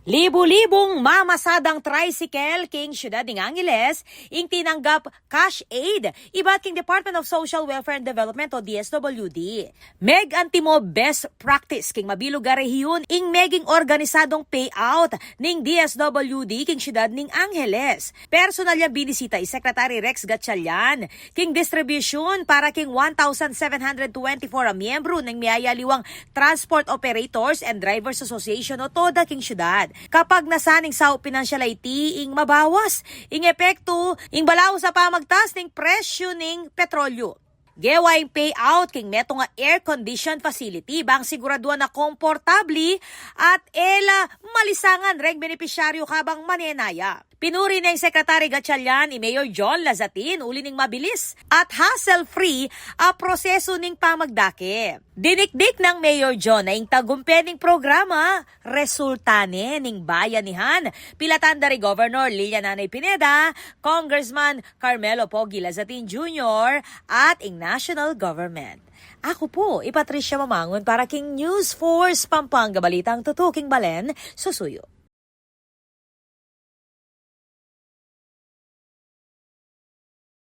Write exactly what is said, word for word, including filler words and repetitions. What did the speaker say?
Libu-libung mamasadang tricycle king syudad ning Angeles ing tinanggap cash aid ibat king Department of Social Welfare and Development o D S W D. Meg-antimo best practice king mabilug a rehiyun ing meging organisadung payout ning D S W D king syudad ning Angeles. Personal yang binisita i Secretary Rex Gatchalian king distribusyun para king one thousand seven hundred twenty-four a miyembru ning miyayaliwang Transport Operators and Drivers Association o toda king syudad. Kapagnasan ning saup pinansyal a iti ing mabawas ing epektu ing balaus a pamagtas ning presyu ning petrolyu. Gewa ing payout king metung a air-conditioned facility bang siguraduan a komportabli at e la malisangan reng benepisyaryu kabang manenaya. Pinuri neng Secretary Gatchalian i Mayor John Lazatin uli ning mabilis at hassle-free a prosesu ning pamagdake. Dinikdik nang Mayor John a ing tagumpe ning programa resulta ne ning bayanihan, pilatan da ri Governor Lilian Anay Pineda, Congressman Carmelo Pogi Lazatin Junior, at ing national government. Aku pu i Patricia Mamangun para king News Force Pampanga, balitang tutuking balen, susuyu.